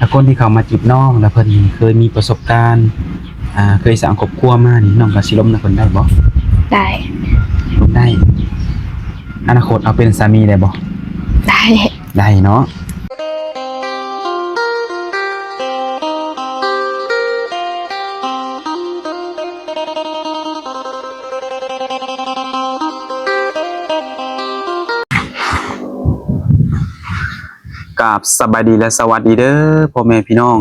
ຖ້າຄົນທີ່ເຂົ້າມາຈີບນ້ອງ ແລ້ວເພິ່ນເຄີຍມີປະສົບການ ອ່າ ເຄີຍສ້າງຄອບຄົວມານີ້ ນ້ອງກໍຊິລົມນຳເພິ່ນໄດ້ບໍ່? ໄດ້. ລົມໄດ້. ອະນາຄົດເອົາເປັນສາມີໄດ້ບໍ່? ໄດ້. ໄດ້ເນາະ. ກາບສະບາຍດີ ແລະ ສະຫວັດດີເດີພໍ່ແມ່ພີ່ນ້ອງ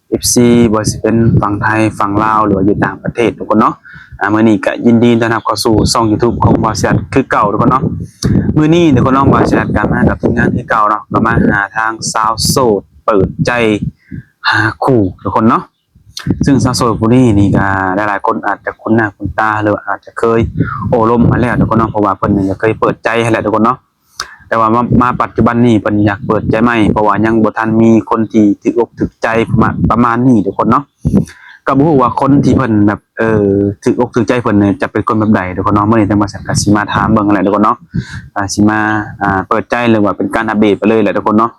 ເອັຟຊີ ບໍ່ວ່າຊິເປັນຝັ່ງໄທ ຝັ່ງລາວ ຫຼືວ່າຢູ່ຕ່າງປະເທດທຸກຄົນເນາະ. ອາ ມື້ນີ້ກະຍິນດີຕ້ອນຮັບເຂົ້າສູ່ຊ່ອງຢູທູບຂອງບ່າວສະຫຍັດຄືເກົ່າທຸກຄົນເນາະ. ມື້ນີ້ທຸກຄົນເນາະ ບ່າວສະຫຍັດກະມາກັບທີມງານຄືເກົ່າເນາະ ກະມາຫາທາງສາວໂສດເປີດໃຈຫາຄູ່ທຸກຄົນເນາະ. ຊຶ່ງສາວໂສດຜູ້ນີ້ນີ້ກະຫຼາຍໆຄົນອາດຈະຄຸ້ນໜ້າຄຸ້ນຕາ ຫຼືວ່າອາດຈະເຄີຍໂອ້ລົມມາແລ້ວທຸກຄົນເນາະ ເພາະວ່າເພິ່ນນີ້ກະເຄີຍເປີດໃຈຫັ້ນແຫຼະທຸກຄົນເນາະ. ແຕ່ວ່າມາ ມາປັດຈຸບັນນີ້ເພິ່ນຢາກເປີດໃຈໃໝ່ ເພາະວ່າຍັງບໍ່ທັນມີຄົນທີ່ຖືກອົກຖືກໃຈປະມານ ປະມານນີ້ທຸກຄົນເນາະ. ກໍບໍ່ຮູ້ວ່າຄົນທີ່ເພິ່ນແບບ ເອີ ຖືກອົກຖືກໃຈເພິ່ນນີ້ຈະເປັນຄົນແບບໃດທຸກຄົນເນາະ. ມື້ນີ້ທາງບ່າວສະຫຍັດກະຊິມາຖາມເບິ່ງຫັ້ນແຫຼະທຸກຄົນເນາະ ອ່າ ຊິມາ ອ່າ ເປີດໃຈ ຫຼືວ່າເປັນການອັບເດດໄປເລີຍແຫຼະທຸກຄົນເນາະ.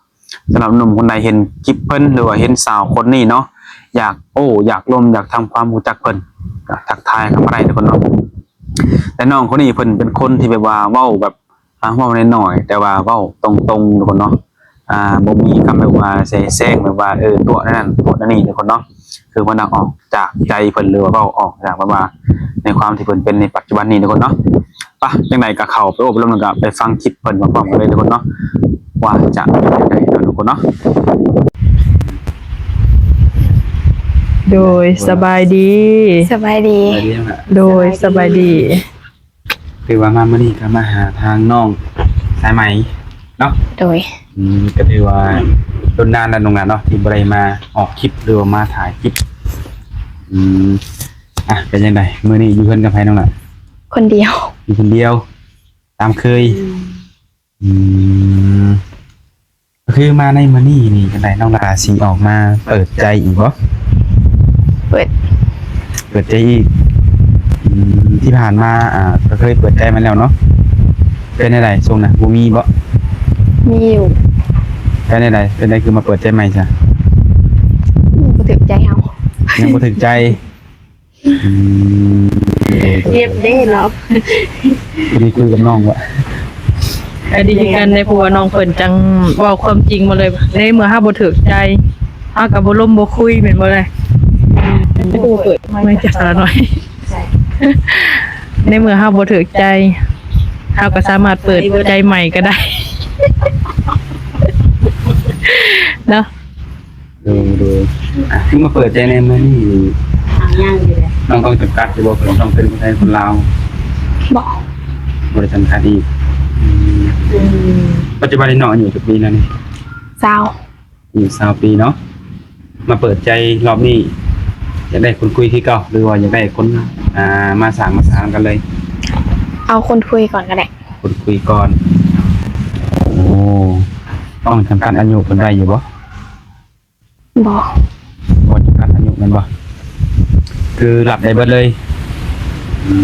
ສຳລັບໜຸ່ມຄົນໃດເຫັນຄລິບເພິ່ນ ຫຼືວ່າເຫັນສາວຄົນນີ້ເນາະ ຢາກໂອ້ ຢາກລົມ ຢາກທຳຄວາມຮູ້ຈັກເພິ່ນ ກໍທັກທາຍເຂົ້າມາໄດ້ທຸກຄົນເນາະ. ແຕ່ນ້ອງຄົນນີ້ເພິ່ນເປັນຄົນທີ່ແບບວ່າເວົ້າແບບ ອ່າ ເວົ້າໜ້ອຍໆ ແຕ່ວ່າເວົ້າຕົງໆ ທຸກຄົນເນາະ. ອ່າ ບໍ່ມີຄຳແບບວ່າແຊແຊງ ແບບວ່າ ເອີ ຕົວະນັ້ນຕົວະນີ້ທຸກຄົນເນາະ. ຄືເພິ່ນອອກຈາກໃຈເພິ່ນ ຫຼືວ່າເວົ້າອອກຈາກແບບວ່າໃນຄວາມທີ່ເພິ່ນເປັນໃນປັດຈຸບັນນີ້ທຸກຄົນເນາະ. ປະ ຈັ່ງໃດກໍເຂົ້າໄປໂອ້ໄປລົມ ແລ້ວກໍໄປຟັງຄລິບເພິ່ນພ້ອມໆກັນເລີຍທຸກຄົນເນາະ ວ່າຈະເປັນຈັ່ງໃດເນາະທຸກຄົນເນາະ. ໂດຍ ສະບາຍດີ. ສະບາຍດີ. ໂດຍ ສະບາຍດີ. ຖືວ່າມາມື້ນີ້ກໍມາຫາທາງນ້ອງສາຍໄໝເນາະ. ໂດຍ. ອືມ ກໍຖືວ່າດົນນານແລ້ວນ້ອງຫຼ້າເນາະ ທີ່ບໍ່ໄດ້ມາອອກຄລິບ ຫຼືວ່າມາຖ່າຍຄລິບ. ອືມ ອ່ະ ເປັນຈັ່ງໃດ ມື້ນີ້ຢູ່ເຮືອນກັບໃຜນ້ອງຫຼ້າ? ຄົນດຽວ. ຢູ່ຄົນດຽວຕາມເຄີຍ. ອືມ ອືມ ກໍຄືມາໃນມື້ນີ້ນີ້ ຈັ່ງໃດນ້ອງຫຼ້າຊິອອກມາເປີດໃຈອີກບໍ່? ເປີດ. ເປີດໃຈອີກ. ອືມ ທີ່ຜ່ານມາ ອ່າ ກໍເຄີຍເປີດໃຈມາແລ້ວເນາະ. ເປັນຈັ່ງໃດຊ່ວງນັ້ນ ບໍ່ມີບໍ່? ມີຢູ່. ເປັນຈັ່ງໃດ ເປັນໃດຄືມາເປີດໃຈໃໝ່ຊະ? ຍັງບໍ່ຖືກໃຈເຮົາ. ຍັງບໍ່ຖືກໃຈ. ອືມ ເຈັບເດ້ເນາະ. ໄດ້ຄຸຍກັບນ້ອງວ່າ ກໍດີຄືກັນເດ້ ເພາະວ່ານ້ອງເພິ່ນຈັ່ງເວົ້າຄວາມຈິງມາເລີຍ. ໃນເມື່ອເຮົາບໍ່ຖືກໃຈ ເຮົາກໍບໍ່ລົມບໍ່ຄຸຍ ແມ່ນບໍ່ລະ? ອືມ ເປີດ ແມ່ນຈະສາວນ້ອຍ. ໃນເມື່ອເຮົາບໍ່ຖືກໃຈ ເຮົາກໍສາມາດເປີດໃຈໃໝ່ກໍໄດ້ເນາະ. ໂດຍ ໂດຍ. ອ່ະ ຄືມາເປີດໃຈໃນມື້ນີ້ ອ່າ ຍັງຢູ່ເດ້. ນ້ອງຕ້ອງຈຳກັດຢູ່ບໍ່ ເພິ່ນຕ້ອງເປັນຄົນໄທຄົນລາວ? ບໍ່. ບໍ່ໄດ້ຈຳກັດອີກ. ອືມ ອືມ ປັດຈຸບັນນີ້ນ້ອງອາຍຸຈັກປີແລ້ວນີ້? ຊາວ. ອາຍຸຊາວປີເນາະ. ມາເປີດໃຈຮອບນີ້ ຢາກໄດ້ຄົນຄຸຍຄືເກົ່າ ຫຼືວ່າຢາກໄດ້ຄົນ ອ່າ ມາສ້າງມາສານກັນເລີຍ? ເອົາຄົນຄຸຍກ່ອນກໍໄດ້. ຄົນຄຸຍກ່ອນ. ໂອ້ ຕ້ອງຈຳກັດອາຍຸເພິ່ນໄວ້ຢູ່ບໍ່? ບໍ່. ບໍ່ຈຳກັດອາຍຸແມ່ນບໍ່? ຄືຮັບໄດ້ເບິດເລີຍ. ອື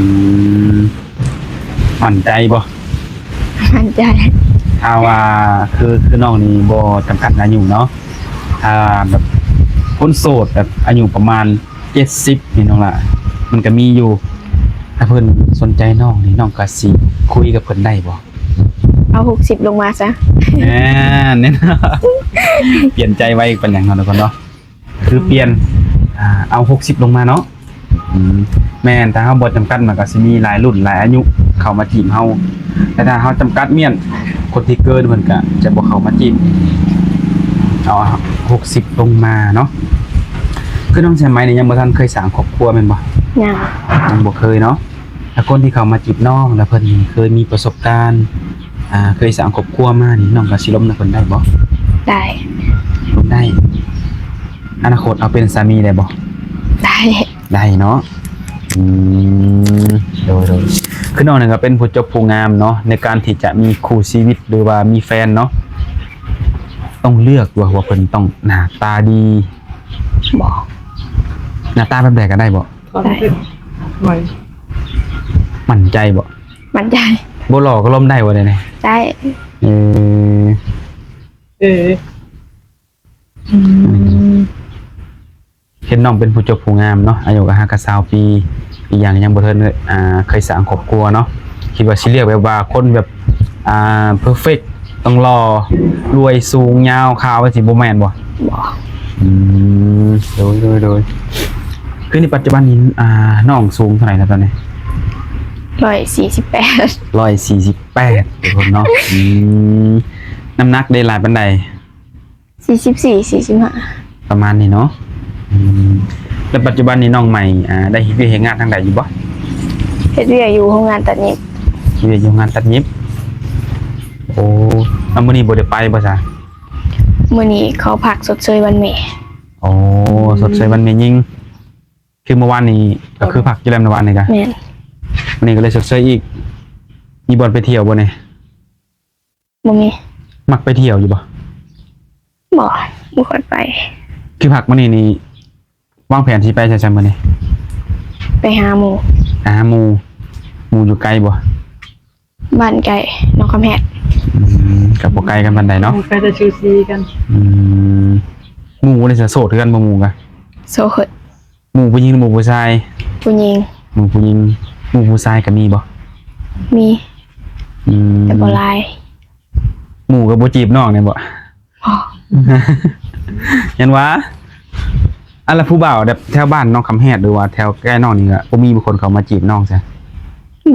ມ ໝັ້ນໃຈບໍ່? ໝັ້ນໃຈ. ຖ້າວ່າ ຄື ຄືນ້ອງນີ້ບໍ່ຈຳກັດອາຍຸເນາະ. ຖ້າແບບຄົນໂສດແບບອາຍຸປະມານເຈັດສິບນີ້ນ້ອງຫຼ້າ ມັນກໍມີຢູ່. ຖ້າເພິ່ນສົນໃຈນ້ອງນີ້ ນ້ອງກໍຊິຄຸຍກັບເພິ່ນໄດ້ບໍ່? ເອົາຫົກສິບລົງມາຊະ. ແມ່ນ ແນ່ນອນ. ປ່ຽນໃຈໄວປານຫຍັງເນາະ ທຸກຄົນເນາະ? ຄືປ່ຽນ ອ່າ ເອົາຫົກສິບລົງມາເນາະ. ອືມ ແມ່ນ ຖ້າເຮົາບໍ່ຈຳກັດ ມັນກໍຊິມີຫຼາຍລຸ້ນຫຼາຍອາຍຸເຂົ້າມາຈີບເຮົາ. ແຕ່ຖ້າເຮົາຈຳກັດມ້ຽນ ຄົນທີ່ເກີນເພິ່ນກໍຈະບໍ່ເຂົ້າມາຈີບ. ເອົາຫົກສິບລົງມາເນາະ. ຄືນ້ອງສາຍໄໝນີ້ຍັງບໍ່ທັນເຄີຍສ້າງຄອບຄົວແມ່ນບໍ່? ຍັງ. ຍັງບໍ່ເຄີຍເນາະ. ຖ້າຄົນທີ່ເຂົ້າມາຈີບນ້ອງ ແລ້ວເພິ່ນເຄີຍມີປະສົບການ ອ່າ ເຄີຍສ້າງຄອບຄົວມານີ້ ນ້ອງກໍຊິລົມນຳເພິ່ນໄດ້ບໍ່? ໄດ້. ລົມໄດ້. ອະນາຄົດເອົາເປັນສາມີໄດ້ບໍ່? ໄດ້. ໄດ້ເນາະ. ອືມ ໂດຍ ໂດຍ. ຄືນ້ອງນີ້ກໍເປັນຜູ້ຈົບຜູ້ງາມເນາະ ໃນການທີ່ຈະມີຄູ່ຊີວິດ ຫຼືວ່າມີແຟນເນາະ ຕ້ອງເລືອກວ່າ ວ່າເພິ່ນຕ້ອງໜ້າຕາດີ. ບໍ່. ໜ້າຕາແບບໃດກໍໄດ້ບໍ່? ໄດ້. ໝັ້ນໃຈບໍ່? ໝັ້ນໃຈ. ບໍ່ຫຼໍ່ກໍລົມໄດ້ບໍ່ ແນວນີ້? ໄດ້. ເອີ ເອີ ອື ນ້ອງເປັນຜູ້ຈົບຜູ້ງາມເນາະ ອາຍຸກໍຫາກໍຊາວປີ ອີກຢ່າງຍັງບໍ່ທັນ ອ່າ ເຄີຍສ້າງຄອບຄົວເນາະ ຄິດວ່າຊິເລືອກແບບວ່າຄົນແບບ ອ່າ ເພີເຟັກ ຕ້ອງຫຼໍ່ ລວຍ ສູງ ຍາວ ຂາວ ຈັ່ງຊີ້ ບໍ່ແມ່ນບໍ່? ບໍ່. ອືມ ໂດຍ ໂດຍ ໂດຍ. ຄືໃນປັດຈຸບັນນີ້ ອ່າ ນ້ອງສູງເທົ່າໃດແລ້ວຕອນນີ້? ຮ້ອຍສີ່ສິບແປດ. ຮ້ອຍສີ່ສິບແປດ ທຸກຄົນເນາະ. ອືມ ນ້ຳໜັກໄດ້ຫຼາຍປານໃດ? ສີ່ສິບສີ່ ສີ່ສິບຫ້າ ປະມານນີ້ເນາະ. ອືມ ແລ້ວປັດຈຸບັນນີ້ນ້ອງໃໝ່ ອ່າ ໄດ້ເຮັດວຽກເຮັດງານທາງໃດຢູ່ບໍ່? ເຮັດວຽກຢູ່ໂຮງງານຕັດຫຍິບ. ເຮັດວຽກຢູ່ໂຮງງານຕັດຫຍິບ. ໂອ້ ແລ້ວມື້ນີ້ບໍ່ໄດ້ໄປບໍ່ຊະ? ມື້ນີ້ເຂົາພັກຊົດເຊີຍວັນແມ່. ໂອ້ ອືມ ຊົດເຊີຍວັນແມ່ຍິງ. ຄືເມື່ອວານນີ້ກໍຄືພັກຢູ່ແລ້ວ ເມື່ອວານນີ້ກະ. ແມ່ນ. ມື້ນີ້ກໍເລີຍຊົດເຊີຍອີກ. ມີບ່ອນໄປທ່ຽວບໍ່ນີ້? ບໍ່ມີ. ມັກໄປທ່ຽວຢູ່ບໍ່? ບໍ່ ບໍ່ຄ່ອຍໄປ. ຄືພັກມື້ນີ້ນີ້ ວາງແຜນຊິໄປໃສຊະມື້ນີ້? ໄປຫາໝູ່. ໄປຫາໝູ່. ໝູ່ຢູ່ໄກບໍ່? ບ້ານໃກ້ ໜອງຄຳແຮດ. ອືມ ກໍບໍ່ໄກກັນປານໃດເນາະ. ໄກແຕ່ຊູຊີກັນ. ອືມ ໝູ່ນີ້ສະ ໂສດຄືກັນບໍ່ ໝູ່ກະ? ໂສດ. ໝູ່ຜູ້ຍິງ ໝູ່ຜູ້ຊາຍ? ຜູ້ຍິງ. ໝູ່ຜູ້ຍິງ. ໝູ່ຜູ້ຊາຍກໍມີບໍ່? ມີ. ອືມ ແຕ່ບໍ່ຫຼາຍ. ໝູ່ກໍບໍ່ຈີບນ້ອງແດ່ບໍ່? ອໍ ຍັນວ່າ ອັນລະຜູ້ບ່າວແບບແຖວບ້ານໜອງຄຳແຮດ ຫຼືວ່າແຖວໃກ້ນ້ອງນີ້ກໍບໍ່ມີຄົນເຂົ້າມາຈີບນ້ອງຊະ?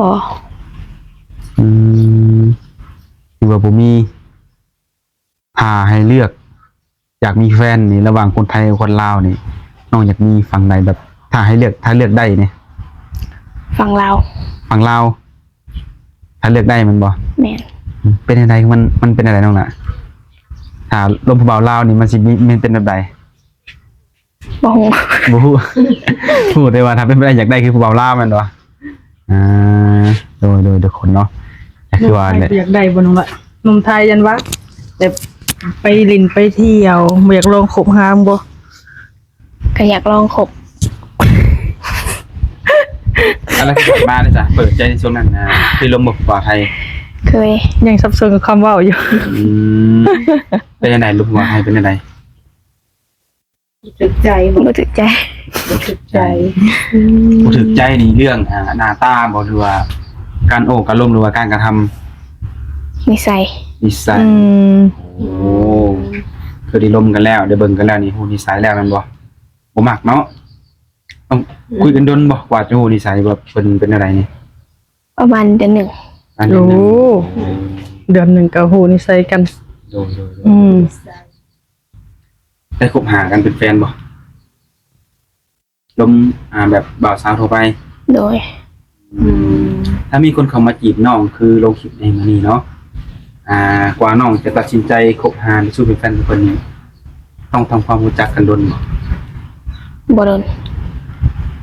ບໍ່. ອືມ ຄືວ່າບໍ່ມີ. ຖ້າໃຫ້ເລືອກ ຢາກມີແຟນນີ້ ລະຫວ່າງຄົນໄທກັບຄົນລາວນີ້ ນ້ອງຢາກມີຝັ່ງໃດ? ແບບຖ້າໃຫ້ເລືອກ ຖ້າເລືອກໄດ້ນີ້ ຝັ່ງລາວ. ຝັ່ງລາວ ຖ້າເລືອກໄດ້ແມ່ນບໍ່? ແມ່ນ. ເປັນຈັ່ງໃດ? ມັນ ມັນເປັນຈັ່ງໃດນ້ອງລະ? ຖ້າລົມຜູ້ບ່າວລາວນີ້ ມັນຊິມີ ມັນເປັນແບບໃດ? ບໍ່ຮູ້. ບໍ່ຮູ້. ຮູ້ແຕ່ວ່າຖ້າເປັນໄປໄດ້ຢາກໄດ້ຄືຜູ້ບ່າວລາວແມ່ນບໍ່? ອ່າ ໂດຍ ໂດຍ ທຸກຄົນເນາະ ກໍຄືວ່າແຫຼະ. ຢາກໄດ້ບໍ່ນ້ອງລະ? ໜຸ່ມໄທ ຢ້ານວ່າແບບໄປຫຼິ້ນໄປທ່ຽວ ບໍ່ຢາກລອງຄົບຫາບໍ່? ກໍຢາກລອງຄົບ. ອັນນັ້ນຄືມາເດ້ຈ້ະ ເປີດໃຈໃນຊ່ວງນັ້ນນະ ເຄີຍລົມບໍ່ຜູ້ບ່າວໄທ? ເຄີຍ. ຍັງສັບສົນກັບຄຳເວົ້າຢູ່. ອືມ ເປັນຈັ່ງໃດ ລົມຜູ້ບ່າວໄທເປັນຈັ່ງໃດ? ບໍ່ຖືກໃຈ. ບໍ່ຖືກໃຈ. ບໍ່ຖືກໃຈ. ອືມ ບໍ່ຖືກໃຈນີ້ເລື່ອງ ອ່າ ໜ້າຕາບໍ່ ຫຼືວ່າການໂອ້ການລົມ ຫຼືວ່າການກະທຳ? ນິໄສ. ນິໄສ. ອືມ ໂອ້ ຄືໄດ້ລົມກັນແລ້ວ ໄດ້ເບິ່ງກັນແລ້ວນີ້ ຮູ້ນິໄສແລ້ວແມ່ນບໍ່? ບໍ່ມັກເນາະ. ຕ້ອງ ອືມ ຄຸຍກັນດົນບໍ່ ກວ່າຈະຮູ້ນິໄສວ່າເພິ່ນເປັນແນວໃດນີ້? ປະມານເດືອນໜຶ່ງ. ປະມານເດືອນໜຶ່ງ. ໂອ້ ເດືອນໜຶ່ງກໍຮູ້ນິໄສກັນ. ໂດຍ ໂດຍ ໂດຍ. ອືມ ໄດ້ຄົບຫາກັນເປັນແຟນບໍ່? ລົມ ອ່າ ແບບບ່າວສາວທົ່ວໄປ. ໂດຍ. ອືມ ອືມ ຖ້າມີຄົນເຂົ້າມາຈີບນ້ອງ ຄືລົງຄລິບໃນມື້ນີ້ເນາະ ອ່າ ກວ່ານ້ອງຈະຕັດສິນໃຈຄົບຫາ ຫຼື ສູ້ເປັນແຟນກັບເພິ່ນນີ້ ຕ້ອງທຳຄວາມຮູ້ຈັກກັນດົນບໍ່? ບໍ່ດົນ.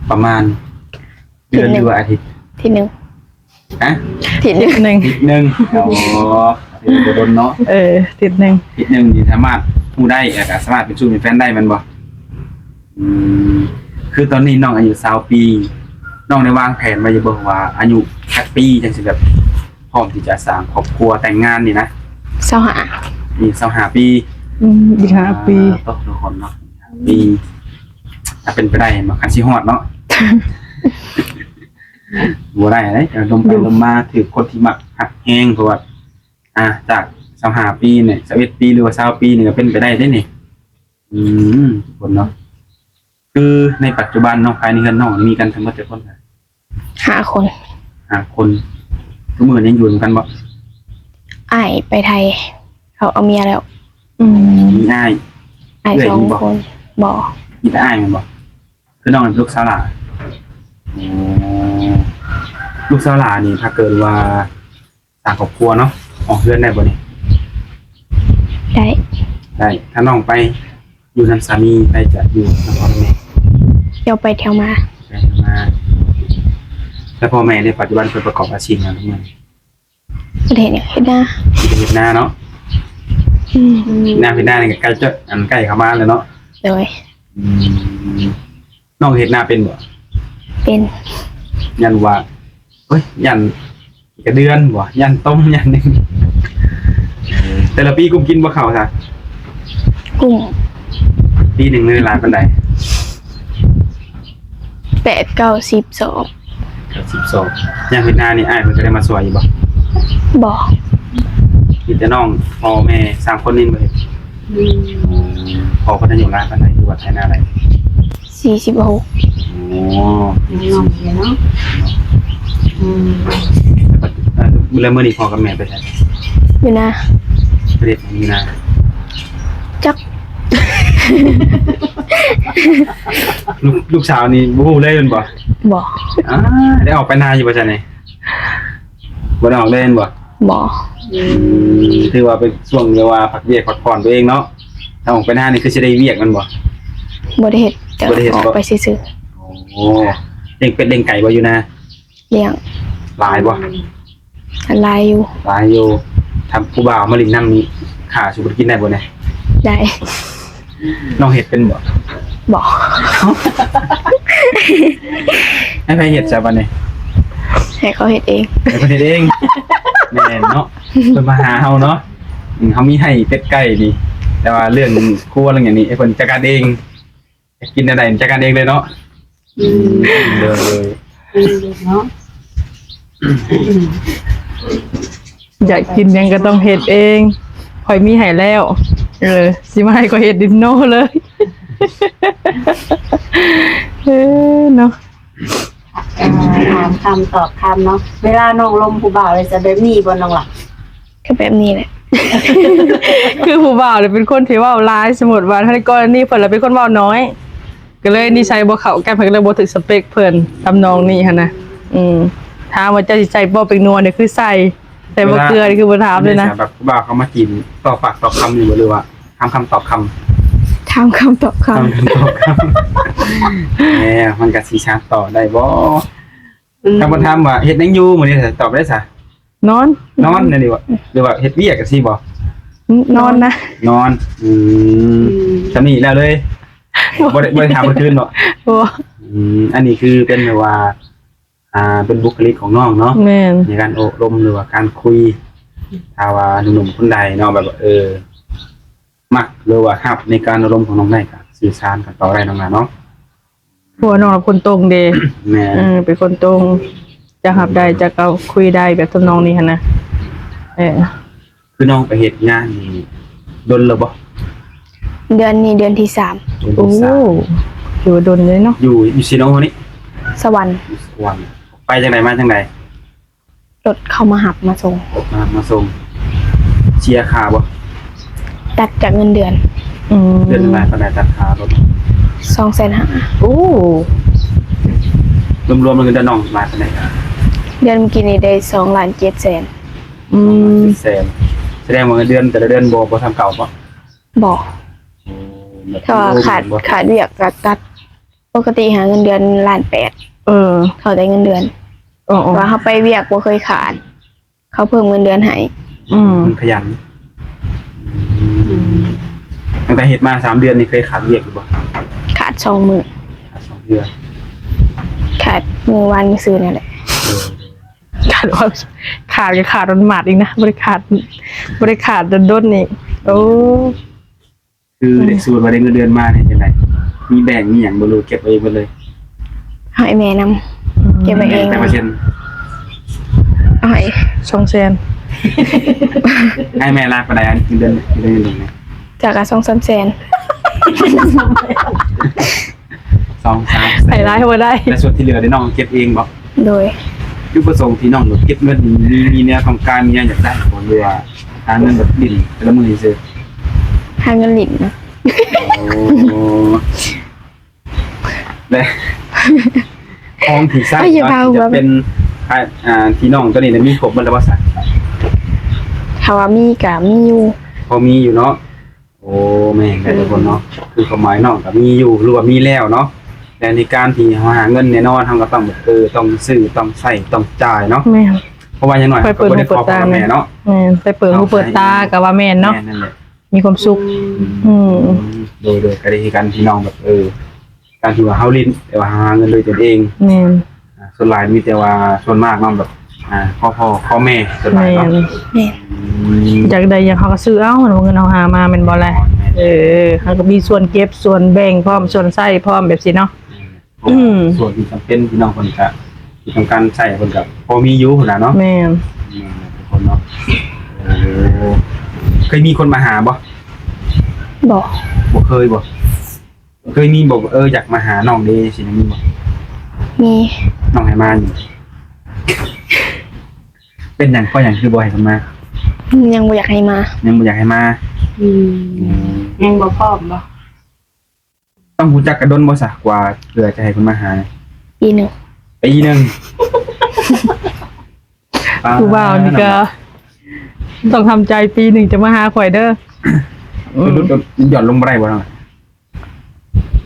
ປະມານເດືອນ ຫຼືວ່າອາທິດ? ອາທິດໜຶ່ງ. ຮະ? ອາທິດໜຶ່ງ. ອາທິດໜຶ່ງ. ອໍ ອາທິດໜຶ່ງບໍ່ດົນເນາະ. ເອີ ອາທິດໜຶ່ງ. ອາທິດໜຶ່ງນີ້ສາມາດຮູ້ໄດ້ ແລ້ວກໍສາມາດເປັນຊູ້ເປັນແຟນໄດ້ແມ່ນບໍ່? ອືມ ຄືຕອນນີ້ນ້ອງອາຍຸຊາວປີ ນ້ອງໄດ້ວາງແຜນໄວ້ຢູ່ບໍ່ວ່າອາຍຸຈັກປີຈັ່ງຊິແບບພ້ອມທີ່ຈະສ້າງຄອບຄົວແຕ່ງງານນີ້ນະ? ຊາວຫ້າ. ອີກຊາວຫ້າປີ. ອືມ ອີກຫ້າປີ. ອ່າ ຕົກທຸກຄົນເນາະ ຫ້າປີ ຖ້າເປັນໄປໄດ້ເນາະ ຄັນຊິຮອດເນາະ. ບໍ່ໄດ້ເດ້ ລົມໄປລົມມາຖືກຄົນທີ່ມັກຮັກແຮງ ເພາະວ່າ ອ່າ ຈາກຊາວຫ້າປີນີ້ ຊາວເອັດປີ ຫຼືວ່າຊາວປີນີ້ກໍເປັນໄປໄດ້ເດ້ນີ້. ອືມ ທຸກຄົນເນາະ ຄືໃນປັດຈຸບັນເນາະ ພາຍໃນເຮືອນນ້ອງນີ້ມີກັນທັງໝົດຈັກຄົນ? ຫ້າຄົນ. ຫ້າຄົນ. ທຸກມື້ນີ້ຍັງຢູ່ນຳກັນບໍ່? ອ້າຍໄປໄທ ເຂົາເອົາເມຍແລ້ວ. ອືມ ມີອ້າຍ. ອ້າຍສອງຄົນ. ເອື້ອຍມີບໍ່? ບໍ່. ມີແຕ່ອ້າຍແມ່ນບໍ່? ຄືນ້ອງເປັນລູກສາວຫຼ້າ. ໂອ້ ລູກສາວຫຼ້ານີ້ ຖ້າເກີດວ່າສ້າງຄອບຄົວເນາະ ອອກເຮືອນໄດ້ບໍ່ນີ້? ໄດ້. ໄດ້. ຖ້ານ້ອງໄປຢູ່ນຳສາມີ ໃຜຈະຢູ່ນຳພໍ່ນຳແມ່? ທ່ຽວໄປທ່ຽວມາ. ໄປທ່ຽວມາ. ແລ້ວພໍ່ແມ່ໃນປັດຈຸບັນເພິ່ນປະກອບອາຊີບຫຍັງທຸກມື້ນີ້? ບໍ່ໄດ້ເຮັດຫຍັງ ເຮັດນາ. ເຮັດນາເນາະ. ອືມ ເຮັດນາ ເຮັດນານີ້ກໍໃກ້ຈະ ອັນ ໃກ້ເຂົ້າມາແລ້ວເນາະ. ໂດຍ. ອືມ ນ້ອງເຮັດນາເປັນບໍ່? ເປັນ. ຢ້ານວ່າ ໂອ້ຍ ຢ້ານກະເດືອນບໍ່? ຢ້ານຕົມ ຢ້ານຫຍັງ. ເອີ ແຕ່ລະປີກຸ້ມກິນບໍ່ເຂົ້າຊະ? ກຸ້ມ. ປີໜຶ່ງນີ້ຫຼາຍປານໃດ? ປດ ເກົ້າ ສິບ ສອງ ເກົ້າ ສິບ ສອງ. ຍາມເຮັດນານີ້ ອ້າຍເພິ່ນກໍໄດ້ມາຊ່ວຍຢູ່ບໍ່? ບໍ່. ມີແຕ່ນ້ອງ ພໍ່ແມ່ ສາມຄົນນີ້ບໍ່ເຮັດ? ອືມ. ພໍ່ເພິ່ນອາຍຸຫຼາຍປານໃດ ຫຼືວ່າໄຖນາໄດ້? ສີ່ສິບຫົກ. ໂອ້ ຍັງນ້ອຍຢູ່ເນາະ. ອືມ. ແລ້ວ ແລ້ວມື້ນີ້ພໍ່ກັບແມ່ໄປໃສ? ຢູ່ນາ. ໄປເຮັດຫຍັງຢູ່ນາ? ຈັກ. ລູກ ລູກສາວນີ້ບໍ່ຮູ້ເລີຍແມ່ນບໍ່? ບໍ່. ອາ ໄດ້ອອກໄປນາຢູ່ບໍ່ຊັ້ນນີ້? ບໍ່ໄດ້ອອກເລີຍແມ່ນບໍ່? ບໍ່. ອືມ ຖືວ່າເປັນຊ່ວງທີ່ວ່າພັກວຽກພັກຜ່ອນຕົວເອງເນາະ. ຖ້າອອກໄປນານີ້ຄືຊິໄດ້ວຽກແມ່ນບໍ່? ບໍ່ໄດ້ເຮັດ. ບໍ່ໄດ້ເຮັດ. ອອກໄປຊື່ໆ. ໂອ້ ລ້ຽງເປັດລ້ຽງໄກ່ບໍ່ຢູ່ນາ? ລ້ຽງ. ຫຼາຍບໍ່? ຫຼາຍຢູ່. ຫຼາຍຢູ່. ຖ້າຜູ້ບ່າວມາຫຼິ້ນນຳນີ້ ຂ້າຊິບໍ່ໄດ້ກິນໄດ້ບໍ່ນີ້? ໄດ້. ນ້ອງເຮັດເປັນບໍ່? ບໍ່. ໃຫ້ໃຜເຮັດຊະບັດນີ້? ໃຫ້ເຂົາເຮັດເອງ. ໃຫ້ເພິ່ນເຮັດເອງ. ແມ່ນເນາະ. ເພິ່ນມາຫາເຮົາເນາະ. ອືມ ເຮົາມີໄຮ່ເປັດໄກ່ນີ້ ແຕ່ວ່າເລື່ອງຄົວເລື່ອງຫຍັງນີ້ ໃຫ້ເພິ່ນຈັດການເອງ. ຢາກກິນແນວໃດຈັດການເອງເລີຍເນາະ. ອືມ. ໂດຍ ໂດຍ. ເອີ ເນາະ ຢາກກິນຫຍັງກໍຕ້ອງເຮັດເອງ. ຂ້ອຍມີໃຫ້ແລ້ວ. ເອີ ຊິມາໃຫ້ຂ້ອຍເຮັດດິນໂນເລີຍ. ເອີ ເນາະ. ອ່າ ຖາມຄຳຕອບຄຳເນາະ. ເວລານ້ອງລົມຜູ້ບ່າວເລີຍຈະແບບນີ້ບໍ່ນ້ອງຫຼ້າ? ກໍແບບນີ້ແຫຼະ. ຄືຜູ້ບ່າວນີ້ເປັນຄົນທີ່ເວົ້າຫຼາຍ, ສົມມຸດວ່າໃນກໍລະນີເພິ່ນລະເປັນຄົນເວົ້າໜ້ອຍ, ກໍເລີຍນິໄສບໍ່ເຂົ້າກັນ, ເພິ່ນກໍເລີຍບໍ່ຖືກສະເປັກເພິ່ນ ທຳນອງນີ້ຫັ້ນນະ. ອືມ ຖາມວ່າເຈົ້າຊິໃສ່ບໍ່ແປ້ງນົວນີ້ ຄືໃສ່, ໃສ່ບໍ່ເກືອນີ້ຄືບໍ່ຖາມເລີຍນະ. ແບບຜູ້ບ່າວເຂົາມາຈີບ ຕອບປາກຕອບຄຳຢູ່ບໍ່ ຫຼືວ່າຖາມຄຳຕອບຄຳ? ຖາມຄຳຕອບຄຳ. ຖາມຄຳຕອບຄຳ. ແໝ ມັນກໍຊິສານຕໍ່ໄດ້ບໍ່? ອືມ ຖ້າເພິ່ນຖາມວ່າເຮັດຫຍັງຢູ່ມື້ນີ້ ຕອບໄດ້ຊະ? ນອນ. ນອນແນວນີ້ບໍ່ ຫຼືວ່າເຮັດວຽກຈັ່ງຊີ້ບໍ່? ນອນນະ. ນອນ. ອືມ ອືມ ຊ່ຳນີ້ແລ້ວເລີຍ. ບໍ່ໄດ້ ບໍ່ໄດ້ຖາມເພິ່ນຄືນເນາະ. ບໍ່. ອືມ ອັນນີ້ຄືເປັນແບບວ່າ ອ່າ ເປັນບຸກຄະລິກຂອງນ້ອງເນາະ. ແມ່ນ. ໃນການໂອ້ລົມ ຫຼືວ່າການຄຸຍ ຖ້າວ່າໜຸ່ມໆຄົນໃດເນາະ ແບບວ່າ ເອີ ມັກ ຫຼືວ່າຮັບໃນການໂອ້ລົມຂອງນ້ອງໄດ້ ກໍສື່ສານກັນຕໍ່ໄດ້ນ້ອງຫຼ້າເນາະ. ເພາະວ່ານ້ອງລະຄົນຕົງເດ້. ແມ່ນ. ເອີ ເປັນຄົນຕົງ ຈະຮັບໄດ້ ຈະເຂົ້າຄຸຍໄດ້ ແບບທຳນອງນີ້ຫັ້ນນະ. ເອີ ຄືນ້ອງໄປເຮັດງານນີ້ດົນແລ້ວບໍ່? ເດືອນນີ້ເດືອນທີສາມ. ເດືອນທີສາມ. ໂອ້ ຖືວ່າດົນເລີຍເນາະ. ຢູ່ ຢູ່ໄສເນາະນີ້? ສະຫວັນ. ຢູ່ສະຫວັນ. ໄປຈັ່ງໃດ ມາຈັ່ງໃດ? ລົດເຂົາມາຮັບມາສົ່ງ. ມາຮັບມາສົ່ງ. ເສຍຄ່າບໍ່? ຕັດຈາກເງິນເດືອນ. ອືມ ເດືອນລະປານໃດ ຕັດຄ່າລົດ? ສອງແສນຫ້າ. ໂອ້ ລວມໆແລ້ວເງິນເດືອນນ້ອງຫຼາຍປານໃດ? ເດືອນເມື່ອກີ້ນີ້ໄດ້ສອງລ້ານເຈັດແສນ. ອືມ ສອງລ້ານເຈັດແສນ. ສະແດງວ່າເງິນເດືອນແຕ່ລະເດືອນບໍ່ ບໍ່ສ່ຳເກົ່າບໍ່? ບໍ່. ໂອ້ ແບບ ຖ້າວ່າຂາດ ຂາດວຽກກໍຕັດ. ປົກກະຕິຫາເງິນເດືອນລ້ານແປດ. ເອີ ເຂົ້າແຕ່ເງິນເດືອນ. ເອີໆ ແຕ່ວ່າເຮົາໄປວຽກບໍ່ເຄີຍຂາດ ເຂົາເພີ່ມເງິນເດືອນໃຫ້. ອືມ ມັນຂະຫຍັນ. ອືມ ຕັ້ງແຕ່ເຮັດມາສາມເດືອນນີ້ ເຄີຍຂາດວຽກຢູ່ບໍ່? ຂາດສອງມື້. ຂາດສອງເທື່ອ. ຂາດມື້ວານມື້ຊືນນັ້ນແຫຼະ. ເອີ ຂາດ ຂາດກໍຂາດວັນໝາດອີກນະ ບໍ່ໄດ້ຂາດ ບໍ່ໄດ້ຂາດດົນໆນີ້. ໂອ້ ຄື ອືມ ໄດ້ ສົມມຸດວ່າໄດ້ເງິນເດືອນມານີ້ຈັ່ງໃດ? ມີແບ່ງມີຫຍັງບໍ່ ຫຼືເກັບໄວ້ເບິດເລີຍ? ໃຫ້ແມ່ນຳ. ອືມ ເກັບໄວ້ເອງ. ແບ່ງຈັກເປີເຊັນ? ໃຫ້ສອງແສນ. ໃຫ້ແມ່ຫຼາຍປານໃດ ອັນເງິນເດືອນ ເດືອນໜຶ່ງນີ້? ຈັກກະສອງສາມແສນ. ສອງສາມແສນ ໃຫ້ຫຼາຍບໍ່ໄດ້. ແລະສ່ວນທີ່ເຫຼືອນີ້ນ້ອງເກັບເອງບໍ່? ໂດຍ. ຈຸດປະສົງທີ່ນ້ອງເກັບເງິນນີ້ ມີ ມີແນວຕ້ອງການ ມີແນວຢາກໄດ້ບໍ່ ຫຼືວ່າຫາເງິນແບບຫຼິ້ນແຕ່ລະມື້ຊື່? ຫາເງິນຫຼິ້ນນະ. ໂອ້ ແລະ ຂອງທີ່ໃຊ້ ເອີ ຢ່າເວົ້າ ຈະເປັນ ອ່າ ທີ່ນ້ອງໂຕນີ້ໄດ້ມີຄົບໝົດແລ້ວບໍ່ຊະ? ຖ້າວ່າມີກະມີຢູ່. ພໍມີຢູ່ເນາະ. ໂອ້ ແມ່ນແຫຼະ ອືມ ທຸກຄົນເນາະ. ຄືຄວາມໝາຍນ້ອງກໍມີຢູ່ ຫຼືວ່າມີແລ້ວເນາະ. ແຕ່ໃນການທີ່ເຮົາຫາເງິນແນ່ນອນ ເຮົາກໍຕ້ອງແບບ ເອີ ຕ້ອງຊື້ ຕ້ອງໃຊ້ ຕ້ອງຈ່າຍເນາະ. ແມ່ນ. ເພາະວ່າຢ່າງໜ້ອຍເຮົາກໍບໍ່ໄດ້ຂໍພໍ່ກັບແມ່ເນາະ. ແມ່ນ. ໄປເປີດຫູເປີດຕາກໍວ່າແມ່ນເນາະ. ແມ່ນນັ້ນແຫຼະ. ມີຄວາມສຸກ. ອືມ ອືມ ໂດຍ ໂດຍ ກໍດີຄືກັນທີ່ນ້ອງແບບ ເອີ ການທີ່ວ່າເຮົາຫຼິ້ນ ແຕ່ວ່າເຮົາຫາເງິນໂດຍຕົນເອງ. ແມ່ນ. ອ່າ ສ່ວນຫຼາຍມີແຕ່ວ່າ ສ່ວນມາກເນາະ ແບບ ອ່າ ຂໍພໍ່ຂໍແມ່ສ່ວນຫຼາຍເນາະ. ແມ່ນ. ແມ່ນ. ອືມ ຢາກໄດ້ຫຍັງເຮົາກໍຊື້ເອົາ ເງິນເຮົາຫາມາແມ່ນບໍ່ລະ? ແມ່ນ. ເອີ ເຮົາກໍມີສ່ວນເກັບ ສ່ວນແບ່ງພ້ອມ ສ່ວນໃຊ້ພ້ອມ ແບບຊີ້ເນາະ. ແມ່ນ. ເພາະວ່າ ອືມ ສ່ວນທີ່ຈຳເປັນ ພີ່ນ້ອງເພິ່ນກະ ທີ່ຕ້ອງການໃຊ້ ເພິ່ນກະພໍມີຢູ່ພຸ້ນນະເນາະ. ແມ່ນ ແມ່ນທຸກຄົນເນາະ. ເອີ ເຄີຍມີຄົນມາຫາບໍ່? ບໍ່ ບໍ່ເຄີຍບໍ່? ເຄີຍມີບໍ່ ເອີ ຢາກມາຫານ້ອງເດ້ ຊີ້ນະ ມີບໍ່? ມີ. ນ້ອງໃຫ້ມາຢູ່? ເປັນຫຍັງ ເພາະຫຍັງຄືບໍ່ໃຫ້ເພິ່ນມາ? ຍັງບໍ່ຢາກໃຫ້ມາ. ຍັງບໍ່ຢາກໃຫ້ມາ. ອືມ ອືມ ຍັງບໍ່ພ້ອມບໍ່? ຕ້ອງຮູ້ຈັກກັນດົນບໍ່ຊະ ກວ່າເພື່ອຈະໃຫ້ເພິ່ນມາຫາ? ປີໜຶ່ງ. ປີໜຶ່ງ. ອ່າ ຜູ້ບ່າວນີ້ກໍ ນ້ອງ ຕ້ອງທຳໃຈປີໜຶ່ງຈະມາຫາຂ້ອຍເດີ. ອືມ ຫຼຸດ ຢ່ອນລົງບໍ່ໄດ້ບໍ່ນ້ອງ?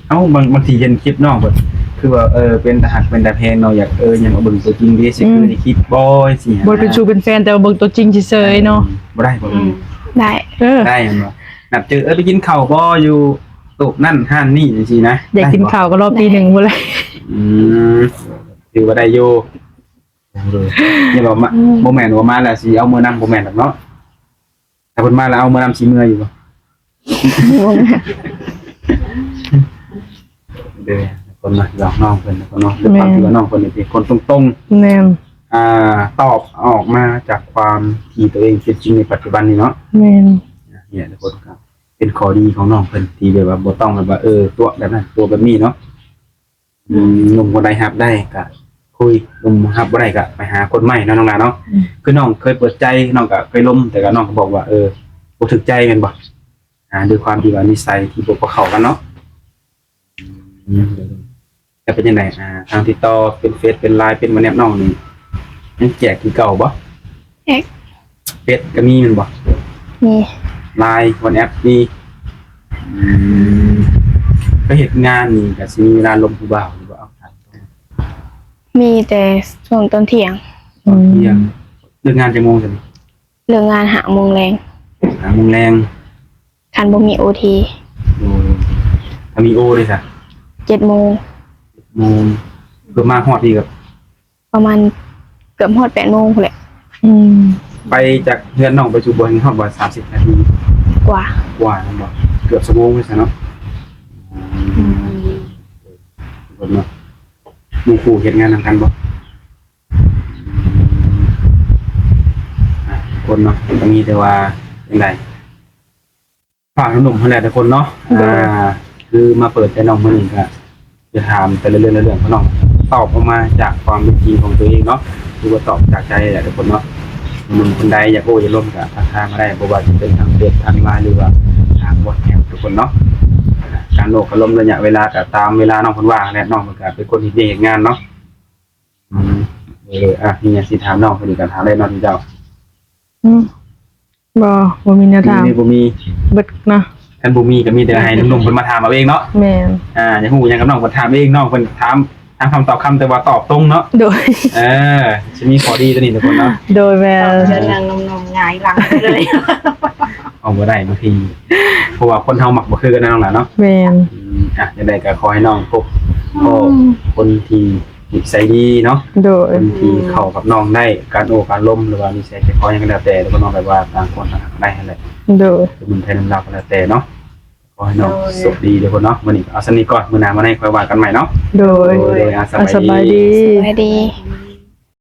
ເອົ້າ ບາງ ບາງທີເຫັນຄລິບນ້ອງແບບ ຄືວ່າ ເອີ ເປັນຕາຮັກເປັນຕາແພງເນາະ ຢາກ ເອີ ຫຍັງມາເບິ່ງຕົວຈິງເດ້ ຊິ ອືມ ຄືໃນຄລິບບໍ່ຊີ້ນະ. ບໍ່ເປັນຊູເປັນແຟນ ແຕ່ວ່າເບິ່ງຕົວຈິງເສີຍໆເນາະ. ອືມ ບໍ່ໄດ້ບໍ່? ອືມ ໄດ້ ເອີ ໄດ້ແມ່ນບໍ່? ນັດເຈີ ເອີ ໄປກິນເຂົ້າບໍ່ ຢູ່ໂຕະນັ້ນຮ້ານນີ້ ຈັ່ງຊີ້ນະ. ຢາກກິນເຂົ້າກໍລໍປີໜຶ່ງພຸ້ນແຫຼະ. ອືມ ຖືວ່າໄດ້ຢູ່. ເອີ ຢ່າວ່າມາ ອືມ ບໍ່ແມ່ນວ່າມາແລ້ວຊິເອົາເມືອນຳ ບໍ່ແມ່ນດອກເນາະ. ຖ້າເພິ່ນມາແລ້ວເອົາເມືອນຳ ຊິເມືອຢູ່ບໍ່? ບໍ່ແມ່ນ. ເດີ ຄົນມາຢອກນ້ອງເພິ່ນ ຄົນເນາະ ດ້ວຍຄວາມທີ່ວ່ານ້ອງເພິ່ນນີ້ເປັນຄົນຕົງໆ. ແມ່ນ. ອ່າ ຕອບອອກມາຈາກຄວາມທີ່ຕົວເອງເປັນຈິງໃນປັດຈຸບັນນີ້ເນາະ. ແມ່ນ. ນີ້ແຫຼະທຸກຄົນ ກໍເປັນຂໍ້ດີຂອງນ້ອງເພິ່ນ ທີ່ແບບວ່າບໍ່ຕ້ອງແບບວ່າ ເອີ ຕົວະແບບນັ້ນ ຕົວະແບບນີ້ເນາະ. ອືມ ໜຸ່ມຄົນໃດຮັບໄດ້ກະຄຸຍ ໜຸ່ມຮັບບໍ່ໄດ້ກະໄປຫາຄົນໃໝ່ເນາະ ນ້ອງຫຼ້າເນາະ. ອືມ ຄືນ້ອງເຄີຍເປີດໃຈ ນ້ອງກະເຄີຍລົມ ແຕ່ກະນ້ອງກະບອກວ່າ ເອີ ບໍ່ຖືກໃຈແມ່ນບໍ່? ອ່າ ດ້ວຍຄວາມທີ່ວ່ານິໄສທີ່ບໍ່ ບໍ່ເຂົ້າກັນເນາະ. ອືມ ແລ້ວເປັນຈັ່ງໃດ ອ່າ ທາງຕິດຕໍ່ເປັນເຟສເປັນລາຍເປັນວັອດແອັບນ້ອງນີ້ ຍັງແຈກຄືເກົ່າບໍ່? ແຈກ. ເຟສກໍມີແມ່ນບໍ່? ມີ. ລາຍ ວັອດແອັບມີ. ອືມ ໄປເຮັດງານນີ້ກໍຊິມີເວລາລົມຜູ້ບ່າວຢູ່ບໍ່? ເອົາ ຖາມຕົງ. ມີແຕ່ຊ່ວງຕອນທ່ຽງ. ຕອນທ່ຽງ. ອືມ ເລີກງານຈັກໂມງຊັ້ນ? ເລີກງານຫ້າໂມງແລງ. ຫ້າໂມງແລງ. ຄັນບໍ່ມີໂອທີ. ໂອ້ ຖ້າມີໂອເດ້ຊະ? ເຈັດໂມງ. ເຈັດໂມງ. ເພື່ອມາຮອດນີ້ກໍ ປະມານເກືອບຮອດແປດໂມງພຸ້ນແຫຼະ. ອືມ ໄປຈາກເຮືອນນ້ອງໄປສູ່ບ່ອນຮອດບໍ່ ສາມສິບນາທີ? ກວ່າ. ກວ່າແມ່ນບໍ່? ເກືອບຊົ່ວໂມງພຸ້ນຊະເນາະ. ອືມ ຄົນເນາະ ໝູ່ຄູ່ເຮັດງານນຳກັນບໍ່? ອ່າ ຄົນເນາະ ກໍມີແຕ່ວ່າຈັ່ງໃດ ຝາກໜຸ່ມໆຫັ້ນແຫຼະທຸກຄົນເນາະ. ໂດຍ ອ່າ ຄືມາເປີດໃຈນ້ອງມື້ນີ້ ກໍຈະຖາມແຕ່ລະເລື່ອງ ແຕ່ລະເລື່ອງຂອງນ້ອງ ຕອບອອກມາຈາກຄວາມເປັນຈິງຂອງຕົວເອງເນາະ ຄືວ່າຕອບຈາກໃຈແຫຼະທຸກຄົນເນາະ. ໜຸ່ມຄົນໃດຢາກໂອ້ຢາກລົມກໍທັກທາຍມາໄດ້ ບໍ່ວ່າຈະເປັນທາງເຟສ ທາງລາຍ ຫຼືວ່າທາງວັອດແອັບທຸກຄົນເນາະ. ການໂອ້ການລົມໄລຍະເວລາກໍຕາມເວລານ້ອງເພິ່ນວ່າງແຫຼະ ນ້ອງເພິ່ນກໍເປັນຄົນເຮັດວຽກເຮັດງານເນາະ. ອືມ ເອີ ອ່ະ ມີຫຍັງຊິຖາມນ້ອງເພິ່ນອີກກໍຖາມໄດ້ເນາະ ເຈົ້າ. ອືມ ບໍ່ ບໍ່ມີແນວຖາມ. ມີ ບໍ່ມີ ເບິດເນາະ. ຄັນບໍ່ມີກໍມີແຕ່ໃຫ້ໜຸ່ມໆເພິ່ນມາຖາມເອົາເອງເນາະ. ແມ່ນ. ອ່າ ຢາກຮູ້ຫຍັງກັບນ້ອງເພິ່ນຖາມເອງ ນ້ອງເພິ່ນຖາມ ຖາມຄຳຕອບຄຳ ແຕ່ວ່າຕອບຕົງເນາະ. ໂດຍ. ເອີ ຊິມີຂໍ້ດີຕົວນີ້ທຸກຄົນເນາະ. ໂດຍ ແມ່ນ. ເຊີນນາງໜຸ່ມໆຫງາຍຫຼັງໄປເລີຍ. ເອົາບໍ່ໄດ້ບາງທີ ເພາະວ່າຄົນເຮົາມັກບໍ່ຄືກັນນະນ້ອງຫຼ້າເນາະ. ແມ່ນ. ອືມ ອ່ະ ຈັ່ງໃດກໍຂໍໃຫ້ນ້ອງພົບພໍ້ ອືມ ຄົນທີ່ ນິໄສດີເນາະ. ໂດຍ. ຄົນທີ່ເຂົ້າກັບນ້ອງໄດ້ ການໂອ້ການລົມ ຫຼືວ່ານິໄສໃຈຄໍຫຍັງກໍແລ້ວແຕ່ ແລ້ວກໍນ້ອງແບບວ່າຕ່າງຄົນຕ່າງຮັກໄດ້ຫັ້ນແຫຼະ. ໂດຍ. ເປັນໜຸ່ມໄທໜຸ່ມລາວກໍແລ້ວແຕ່ເນາະ. ຂໍໃຫ້ນ້ອງ ໂດຍ ໂຊກດີເດີຄົນເນາະ. ມື້ນີ້ເອົາສ່ຳນີ້ກ່ອນ ມື້ໜ້າມາໃນຄ່ອຍວ່າກັນໃໝ່ເນາະ. ໂດຍ. ໂດຍ ອ່າ ສະບາຍດີ. ສະບາຍດີ. ສະບາຍດີ.